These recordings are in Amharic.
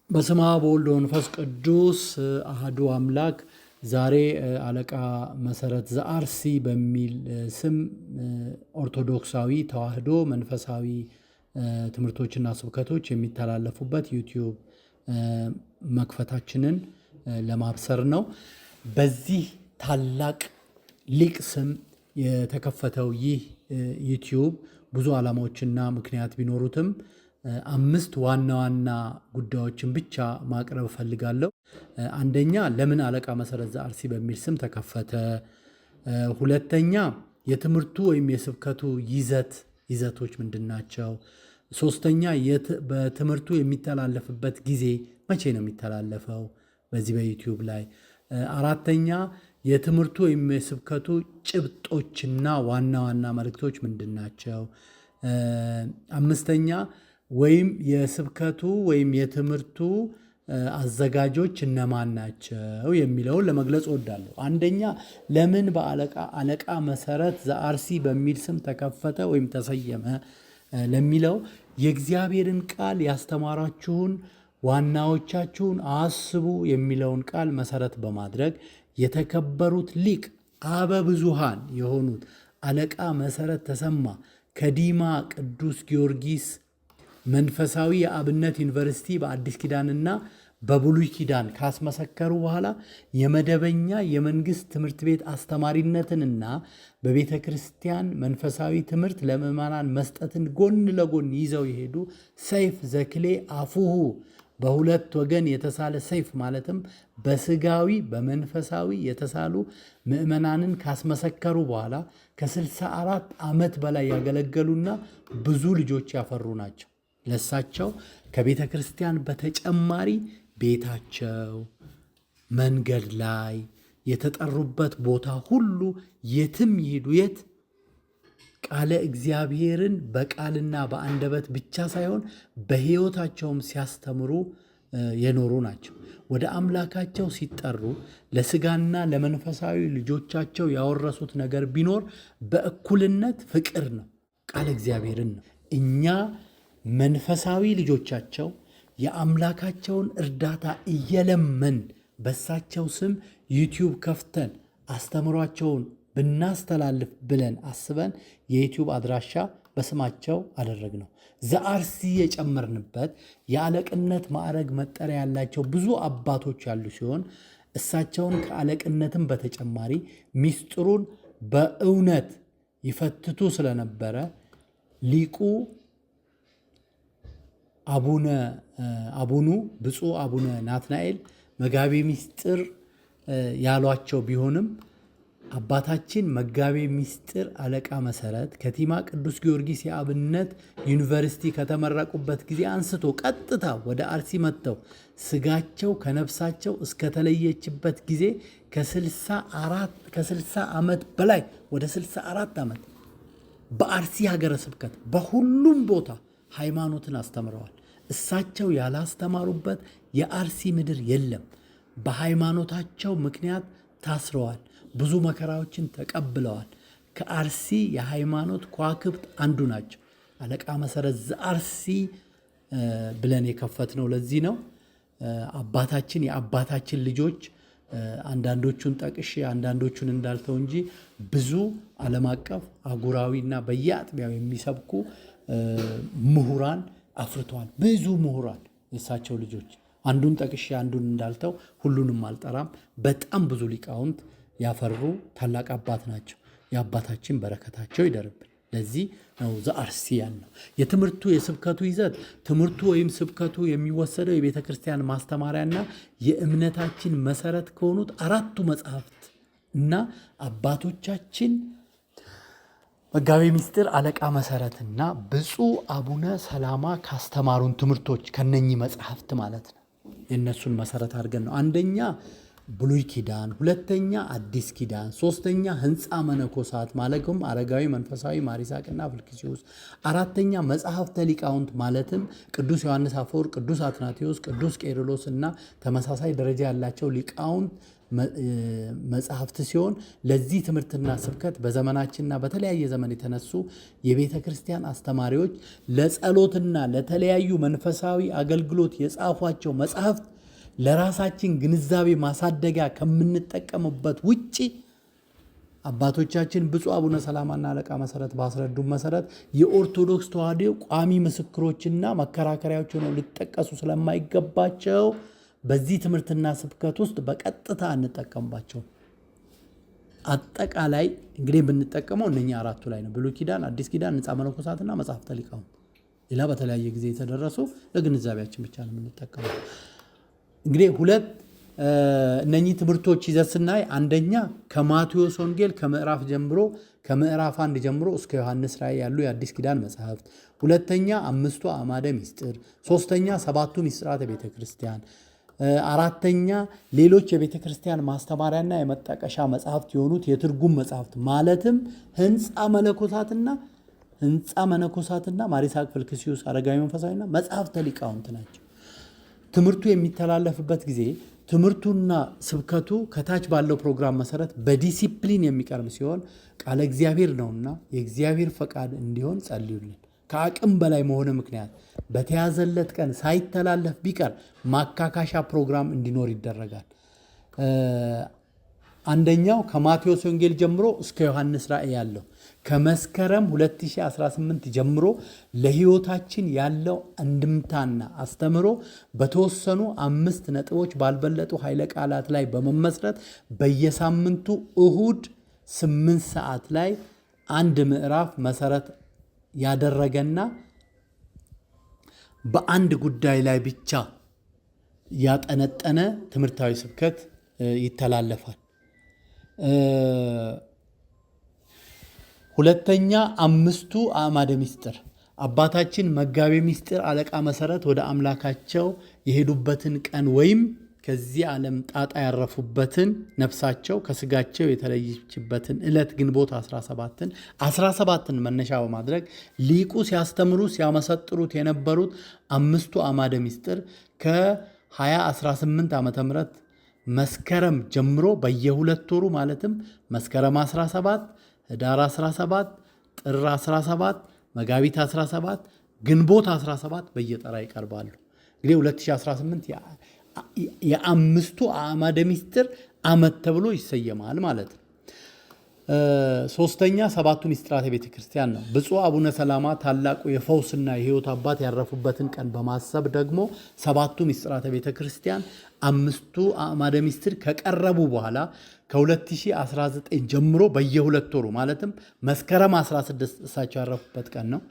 በስመ አብ ወወልድ ወመንፈስ ቅዱስ አሐዱ አምላክ። ዛሬ አለቃ መሰረት ዘአርሲ በሚል ስም ኦርቶዶክሳዊ ተዋሕዶ መንፈሳዊ ትምህርቶችና ስብከቶች የሚተላለፉበት ዩቲዩብ መክፈታችንን ለማብሰር ነው። በዚህ ታላቅ ሊቅ ስም የተከፈተው ይህ ዩቲዩብ ብዙ ዓላማዎችና ምክንያት ቢኖሩትም አምስት ዋና ዋና ጉዳዮችን ብቻ ማቅረብ እፈልጋለሁ። አንደኛ፣ ለምን አለቃ መሰረት ዘአርሲ በሚል ስም ተከፈተ? ሁለተኛ፣ የትምህርቱ ወይም የስብከቱ ይዘቶች ምንድን ናቸው? ሶስተኛ፣ በትምህርቱ የሚተላለፍበት ጊዜ መቼ ነው የሚተላለፈው በዚህ በዩቲዩብ ላይ? አራተኛ፣ የትምህርቱ ወይም የስብከቱ ጭብጦችና ዋና ዋና መልእክቶች ምንድን ናቸው? አምስተኛ፣ ወይም የስብከቱ ወይም የትምህርቱ አዘጋጆች እነማን ናቸው የሚለውን ለመግለጽ እወዳለሁ። አንደኛ፣ ለምን በአለቃ አለቃ መሰረት ዘአርሲ በሚል ስም ተከፈተ ወይም ተሰየመ ለሚለው፣ የእግዚአብሔርን ቃል ያስተማራችሁን ዋናዎቻችሁን አስቡ የሚለውን ቃል መሰረት በማድረግ የተከበሩት ሊቅ አበ ብዙሃን የሆኑት አለቃ መሰረት ተሰማ ከዲማ ቅዱስ ጊዮርጊስ መንፈሳዊ የአብነት ዩኒቨርሲቲ በአዲስ ኪዳንና በብሉይ ኪዳን ካስመሰከሩ በኋላ የመደበኛ የመንግስት ትምህርት ቤት አስተማሪነትንና በቤተ ክርስቲያን መንፈሳዊ ትምህርት ለምዕመናን መስጠትን ጎን ለጎን ይዘው የሄዱ፣ ሰይፍ ዘክሌ አፉሁ፣ በሁለት ወገን የተሳለ ሰይፍ ማለትም በስጋዊ በመንፈሳዊ የተሳሉ ምዕመናንን ካስመሰከሩ በኋላ ከ64 ዓመት በላይ ያገለገሉና ብዙ ልጆች ያፈሩ ናቸው። ለሳቸው ከቤተ ክርስቲያን በተጨማሪ ቤታቸው፣ መንገድ ላይ፣ የተጠሩበት ቦታ ሁሉ የትም ይሂዱ የት ቃለ እግዚአብሔርን በቃልና በአንደበት ብቻ ሳይሆን በሕይወታቸውም ሲያስተምሩ የኖሩ ናቸው። ወደ አምላካቸው ሲጠሩ ለስጋና ለመንፈሳዊ ልጆቻቸው ያወረሱት ነገር ቢኖር በእኩልነት ፍቅር ነው፣ ቃለ እግዚአብሔርን ነው። እኛ መንፈሳዊ ልጆቻቸው የአምላካቸውን እርዳታ እየለመን በሳቸው ስም ዩቲዩብ ከፍተን አስተምሯቸውን ብናስተላልፍ ብለን አስበን የዩቲዩብ አድራሻ በስማቸው አደረግነው። ዘአርሲ የጨመርንበት የአለቅነት ማዕረግ መጠሪያ ያላቸው ብዙ አባቶች ያሉ ሲሆን እሳቸውን ከአለቅነትም በተጨማሪ ሚስጥሩን በእውነት ይፈትቱ ስለነበረ ሊቁ አቡነ አቡኑ ብፁዕ አቡነ ናትናኤል መጋቤ ሚስጥር ያሏቸው ቢሆንም አባታችን መጋቤ ሚስጥር አለቃ መሰረት ከቲማ ቅዱስ ጊዮርጊስ የአብነት ዩኒቨርሲቲ ከተመረቁበት ጊዜ አንስቶ ቀጥታ ወደ አርሲ መጥተው ስጋቸው ከነፍሳቸው እስከተለየችበት ጊዜ ከ60 ዓመት በላይ፣ ወደ 64 ዓመት በአርሲ ሀገረ ስብከት በሁሉም ቦታ ሃይማኖትን አስተምረዋል። እሳቸው ያላስተማሩበት የአርሲ ምድር የለም። በሃይማኖታቸው ምክንያት ታስረዋል። ብዙ መከራዎችን ተቀብለዋል። ከአርሲ የሃይማኖት ከዋክብት አንዱ ናቸው። አለቃ መሰረት ዘአርሲ ብለን የከፈትነው ለዚህ ነው። አባታችን የአባታችን ልጆች አንዳንዶቹን ጠቅሼ አንዳንዶቹን እንዳልተው እንጂ ብዙ ዓለም አቀፍ አህጉራዊና በየአጥቢያው የሚሰብኩ ምሁራን አፍርተዋል። ብዙ ምሁራን የእሳቸው ልጆች፣ አንዱን ጠቅሼ አንዱን እንዳልተው ሁሉንም አልጠራም። በጣም ብዙ ሊቃውንት ያፈሩ ታላቅ አባት ናቸው። የአባታችን በረከታቸው ይደርብን። ለዚህ ነው ዘአርሲ ያልነው። የትምህርቱ የስብከቱ ይዘት፣ ትምህርቱ ወይም ስብከቱ የሚወሰደው የቤተ ክርስቲያን ማስተማሪያና የእምነታችን መሰረት ከሆኑት አራቱ መጽሐፍት እና አባቶቻችን መጋቤ ምስጢር አለቃ መሰረትና ብፁዕ አቡነ ሰላማ ካስተማሩን ትምህርቶች ከነኚህ መጽሐፍት ማለት ነው። የእነሱን መሰረት አድርገን ነው። አንደኛ ብሉይ ኪዳን፣ ሁለተኛ አዲስ ኪዳን፣ ሶስተኛ ህንፃ መነኮሳት ማለትም አረጋዊ፣ መንፈሳዊ፣ ማር ይስሐቅና ፊልክስዩስ፣ አራተኛ መጽሐፍተ ሊቃውንት ማለትም ቅዱስ ዮሐንስ አፈወርቅ፣ ቅዱስ አትናቴዎስ፣ ቅዱስ ቄርሎስ እና ተመሳሳይ ደረጃ ያላቸው ሊቃውንት መጽሐፍት ሲሆን ለዚህ ትምህርትና ስብከት በዘመናችንና በተለያየ ዘመን የተነሱ የቤተ ክርስቲያን አስተማሪዎች ለጸሎትና ለተለያዩ መንፈሳዊ አገልግሎት የጻፏቸው መጽሐፍት ለራሳችን ግንዛቤ ማሳደጊያ ከምንጠቀምበት ውጪ አባቶቻችን ብፁዕ አቡነ ሰላማና አለቃ መሰረት ባስረዱ መሰረት የኦርቶዶክስ ተዋሕዶ ቋሚ ምስክሮችና መከራከሪያዎች ሆነው ሊጠቀሱ ስለማይገባቸው በዚህ ትምህርትና ስብከት ውስጥ በቀጥታ አንጠቀምባቸው። አጠቃላይ እንግዲህ የምንጠቀመው እነኛ አራቱ ላይ ነው። ብሉይ ኪዳን፣ አዲስ ኪዳን፣ ንጻ መነኮሳትና መጽሐፍተ ሊቃውንት። ሌላ በተለያየ ጊዜ የተደረሱ ለግንዛቤያችን ብቻ ነው የምንጠቀመው። እንግዲህ ሁለት እነኚህ ትምህርቶች ይዘት ስናይ አንደኛ ከማቴዎስ ወንጌል ከምዕራፍ ጀምሮ ከምዕራፍ 1 ጀምሮ እስከ ዮሐንስ ራእይ ያሉ የአዲስ ኪዳን መጽሐፍት፣ ሁለተኛ አምስቱ አዕማደ ምስጢር፣ ሶስተኛ ሰባቱ ምስጢራተ ቤተ ክርስቲያን፣ አራተኛ ሌሎች የቤተ ክርስቲያን ማስተማሪያና የመጠቀሻ መጽሐፍት የሆኑት የትርጉም መጽሐፍት ማለትም ህንፃ መነኮሳትና ማር ይስሐቅ ፊልክስዩስ አረጋዊ መንፈሳዊና መጽሐፍተ ሊቃውንት ናቸው። ትምህርቱ የሚተላለፍበት ጊዜ ትምህርቱና ስብከቱ ከታች ባለው ፕሮግራም መሰረት በዲሲፕሊን የሚቀርብ ሲሆን ቃለ እግዚአብሔር ነውና የእግዚአብሔር ፈቃድ እንዲሆን ጸልዩልን። ከአቅም በላይ መሆነ ምክንያት በተያዘለት ቀን ሳይተላለፍ ቢቀር ማካካሻ ፕሮግራም እንዲኖር ይደረጋል። አንደኛው ከማቴዎስ ወንጌል ጀምሮ እስከ ዮሐንስ ራእይ ያለው ከመስከረም 2018 ጀምሮ ለሕይወታችን ያለው እንድምታና አስተምህሮ በተወሰኑ 5 ነጥቦች ባልበለጡ ኃይለ ቃላት ላይ በመመስረት በየሳምንቱ እሁድ 8 ሰዓት ላይ አንድ ምዕራፍ መሰረት ያደረገና በአንድ ጉዳይ ላይ ብቻ ያጠነጠነ ትምህርታዊ ስብከት ይተላለፋል። ሁለተኛ አምስቱ አዕማደ ምስጢር አባታችን መጋቤ ምስጢር አለቃ መሰረት ወደ አምላካቸው የሄዱበትን ቀን ወይም ከዚህ ዓለም ጣጣ ያረፉበትን ነፍሳቸው ከስጋቸው የተለየችበትን ዕለት ግንቦት 17ን መነሻ በማድረግ ሊቁ ሲያስተምሩ ሲያመሰጥሩት የነበሩት አምስቱ አዕማደ ምስጢር ከ2018 ዓመተ ምህረት መስከረም ጀምሮ በየሁለት ወሩ ማለትም መስከረም 17፣ ህዳር 17፣ ጥር 17፣ መጋቢት 17፣ ግንቦት 17 በየጠራ ይቀርባሉ። እንግዲህ 2018 የአምስቱ አዕማደ ምስጢር ዓመት ተብሎ ይሰየማል ማለት ነው። ሶስተኛ ሰባቱ ምስጢራተ ቤተ ክርስቲያን ነው። ብፁዕ አቡነ ሰላማ ታላቁ የፈውስና የሕይወት አባት ያረፉበትን ቀን በማሰብ ደግሞ ሰባቱ ምስጢራተ ቤተ ክርስቲያን አምስቱ አዕማደ ምስጢር ከቀረቡ በኋላ ከ2019 ጀምሮ በየሁለት ወሩ ማለትም መስከረም 16 እሳቸው ያረፉበት ቀን ነው።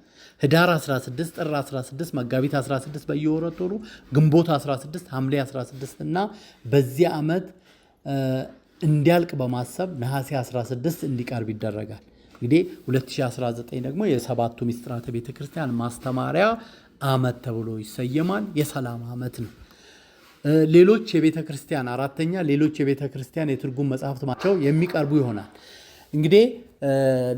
ህዳር 16፣ ጥር 16፣ መጋቢት 16 በየሁለት ወሩ፣ ግንቦት 16፣ ሐምሌ 16 እና በዚህ ዓመት እንዲያልቅ በማሰብ ነሐሴ 16 እንዲቀርብ ይደረጋል። እንግዲህ 2019 ደግሞ የሰባቱ ምስጢራተ ቤተ ክርስቲያን ማስተማሪያ ዓመት ተብሎ ይሰየማል። የሰላም ዓመት ነው። ሌሎች የቤተ ክርስቲያን አራተኛ ሌሎች የቤተ ክርስቲያን የትርጉም መጽሐፍት ናቸው የሚቀርቡ ይሆናል። እንግዲህ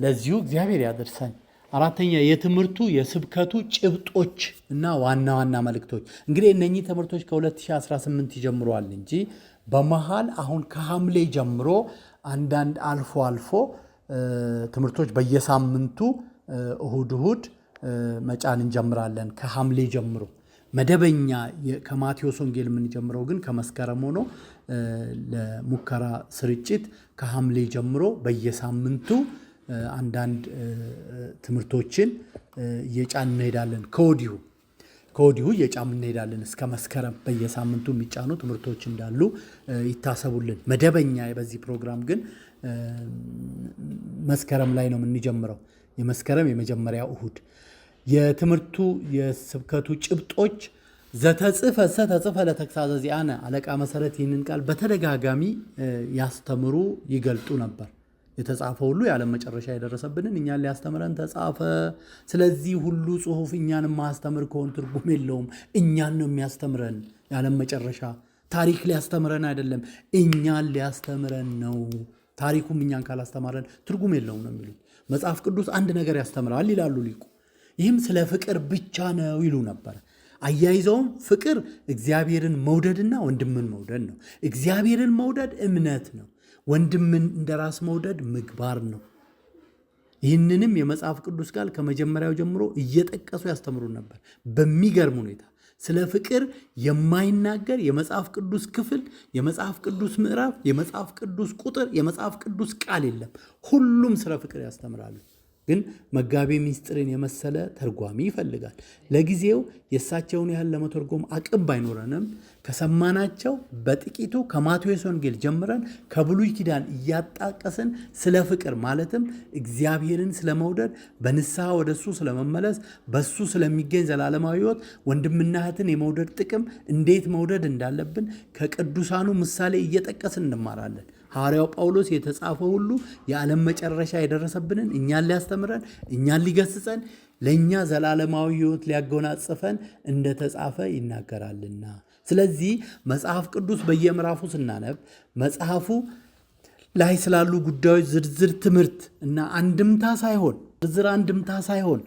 ለዚሁ እግዚአብሔር ያደርሰን። አራተኛ የትምህርቱ የስብከቱ ጭብጦች እና ዋና ዋና መልእክቶች። እንግዲህ እነኚህ ትምህርቶች ከ2018 ይጀምረዋል እንጂ በመሃል አሁን ከሐምሌ ጀምሮ አንዳንድ አልፎ አልፎ ትምህርቶች በየሳምንቱ እሁድ እሁድ መጫን እንጀምራለን። ከሐምሌ ጀምሮ መደበኛ ከማቴዎስ ወንጌል የምንጀምረው ግን ከመስከረም ሆኖ ለሙከራ ስርጭት ከሐምሌ ጀምሮ በየሳምንቱ አንዳንድ ትምህርቶችን እየጫን እንሄዳለን። ከወዲሁ እየጫን እንሄዳለን እስከ መስከረም በየሳምንቱ የሚጫኑ ትምህርቶች እንዳሉ ይታሰቡልን። መደበኛ በዚህ ፕሮግራም ግን መስከረም ላይ ነው የምንጀምረው። የመስከረም የመጀመሪያው እሁድ የትምህርቱ የስብከቱ ጭብጦች ዘተጽፈ ሰተጽፈ ለተግሣጸ ዚአነ አለቃ መሰረት ይህንን ቃል በተደጋጋሚ ያስተምሩ ይገልጡ ነበር። የተጻፈ ሁሉ የዓለም መጨረሻ የደረሰብንን እኛን ሊያስተምረን ተጻፈ። ስለዚህ ሁሉ ጽሑፍ እኛን ማስተምር ከሆን ትርጉም የለውም። እኛን ነው የሚያስተምረን። የዓለም መጨረሻ ታሪክ ሊያስተምረን አይደለም፣ እኛን ሊያስተምረን ነው። ታሪኩም እኛን ካላስተማረን ትርጉም የለውም ነው የሚሉት። መጽሐፍ ቅዱስ አንድ ነገር ያስተምራል ይላሉ ሊቁ። ይህም ስለ ፍቅር ብቻ ነው ይሉ ነበር። አያይዘውም ፍቅር እግዚአብሔርን መውደድና ወንድምን መውደድ ነው። እግዚአብሔርን መውደድ እምነት ነው። ወንድምን እንደ ራስ መውደድ ምግባር ነው። ይህንንም የመጽሐፍ ቅዱስ ቃል ከመጀመሪያው ጀምሮ እየጠቀሱ ያስተምሩ ነበር። በሚገርም ሁኔታ ስለ ፍቅር የማይናገር የመጽሐፍ ቅዱስ ክፍል፣ የመጽሐፍ ቅዱስ ምዕራፍ፣ የመጽሐፍ ቅዱስ ቁጥር፣ የመጽሐፍ ቅዱስ ቃል የለም። ሁሉም ስለ ፍቅር ያስተምራሉ። ግን መጋቤ ምስጢርን የመሰለ ተርጓሚ ይፈልጋል። ለጊዜው የእሳቸውን ያህል ለመተርጎም አቅም ባይኖረንም ከሰማናቸው በጥቂቱ ከማቴዎስ ወንጌል ጀምረን ከብሉይ ኪዳን እያጣቀስን ስለ ፍቅር ማለትም እግዚአብሔርን ስለመውደድ፣ በንስሐ ወደ እሱ ስለመመለስ፣ በሱ ስለሚገኝ ዘላለማዊ ሕይወት፣ ወንድምና እህትን የመውደድ ጥቅም፣ እንዴት መውደድ እንዳለብን ከቅዱሳኑ ምሳሌ እየጠቀስን እንማራለን። ሐዋርያው ጳውሎስ የተጻፈው ሁሉ የዓለም መጨረሻ የደረሰብንን እኛን ሊያስተምረን፣ እኛን ሊገስጸን፣ ለእኛ ዘላለማዊ ሕይወት ሊያጎናጽፈን እንደተጻፈ ይናገራልና። ስለዚህ መጽሐፍ ቅዱስ በየምዕራፉ ስናነብ መጽሐፉ ላይ ስላሉ ጉዳዮች ዝርዝር ትምህርት እና አንድምታ ሳይሆን ዝርዝር አንድምታ ሳይሆን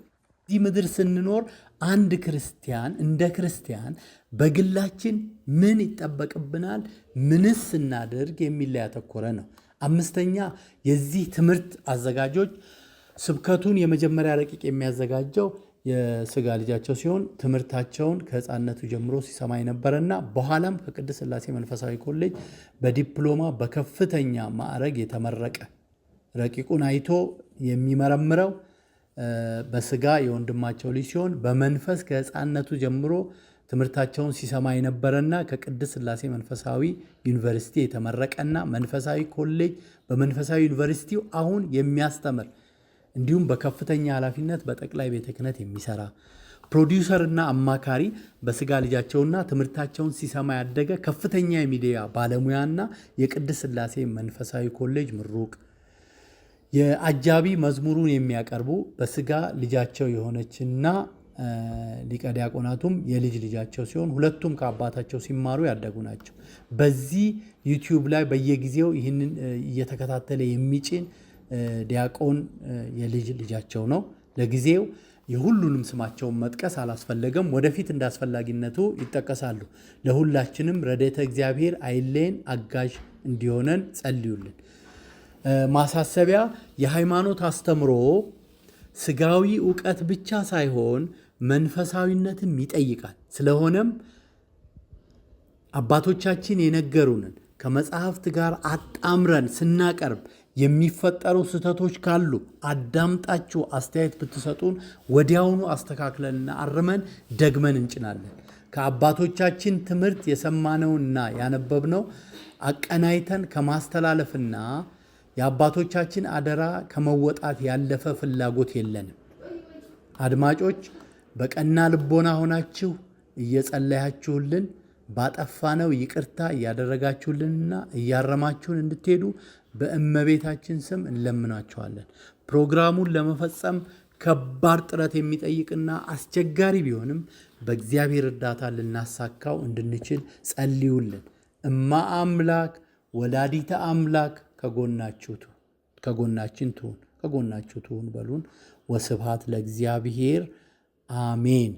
እዚህ ምድር ስንኖር አንድ ክርስቲያን እንደ ክርስቲያን በግላችን ምን ይጠበቅብናል፣ ምንስ ስናደርግ የሚል ላይ ያተኮረ ነው። አምስተኛ፣ የዚህ ትምህርት አዘጋጆች ስብከቱን የመጀመሪያ ረቂቅ የሚያዘጋጀው የስጋ ልጃቸው ሲሆን ትምህርታቸውን ከሕፃንነቱ ጀምሮ ሲሰማ የነበረና በኋላም ከቅድስት ሥላሴ መንፈሳዊ ኮሌጅ በዲፕሎማ በከፍተኛ ማዕረግ የተመረቀ፣ ረቂቁን አይቶ የሚመረምረው በስጋ የወንድማቸው ልጅ ሲሆን በመንፈስ ከሕፃንነቱ ጀምሮ ትምህርታቸውን ሲሰማ የነበረና ከቅድስት ሥላሴ መንፈሳዊ ዩኒቨርሲቲ የተመረቀና መንፈሳዊ ኮሌጅ በመንፈሳዊ ዩኒቨርሲቲው አሁን የሚያስተምር፣ እንዲሁም በከፍተኛ ኃላፊነት በጠቅላይ ቤተ ክህነት የሚሰራ ፕሮዲውሰርና አማካሪ፣ በስጋ ልጃቸውና ትምህርታቸውን ሲሰማ ያደገ ከፍተኛ የሚዲያ ባለሙያና የቅድስት ሥላሴ መንፈሳዊ ኮሌጅ ምሩቅ፣ የአጃቢ መዝሙሩን የሚያቀርቡ በስጋ ልጃቸው የሆነችና ሊቀ ዲያቆናቱም የልጅ ልጃቸው ሲሆን ሁለቱም ከአባታቸው ሲማሩ ያደጉ ናቸው። በዚህ ዩቲዩብ ላይ በየጊዜው ይህንን እየተከታተለ የሚጭን ዲያቆን የልጅ ልጃቸው ነው። ለጊዜው የሁሉንም ስማቸውን መጥቀስ አላስፈለገም። ወደፊት እንደ አስፈላጊነቱ ይጠቀሳሉ። ለሁላችንም ረድኤተ እግዚአብሔር አይለየን፣ አጋዥ እንዲሆነን ጸልዩልን። ማሳሰቢያ፣ የሃይማኖት አስተምሮ ስጋዊ እውቀት ብቻ ሳይሆን መንፈሳዊነትም ይጠይቃል። ስለሆነም አባቶቻችን የነገሩንን ከመጽሐፍት ጋር አጣምረን ስናቀርብ የሚፈጠሩ ስህተቶች ካሉ አዳምጣችሁ አስተያየት ብትሰጡን ወዲያውኑ አስተካክለንና አርመን ደግመን እንጭናለን። ከአባቶቻችን ትምህርት የሰማነውና ያነበብነው አቀናይተን ከማስተላለፍና የአባቶቻችን አደራ ከመወጣት ያለፈ ፍላጎት የለንም። አድማጮች፣ በቀና ልቦና ሆናችሁ እየጸለያችሁልን፣ ባጠፋነው ይቅርታ እያደረጋችሁልንና እያረማችሁን እንድትሄዱ በእመቤታችን ስም እንለምናችኋለን። ፕሮግራሙን ለመፈጸም ከባድ ጥረት የሚጠይቅና አስቸጋሪ ቢሆንም በእግዚአብሔር እርዳታ ልናሳካው እንድንችል ጸልዩልን። እማ አምላክ፣ ወላዲተ አምላክ ከጎናችን ትሁን፣ ከጎናችሁ ትሁን በሉን። ወስብሐት ለእግዚአብሔር፣ አሜን።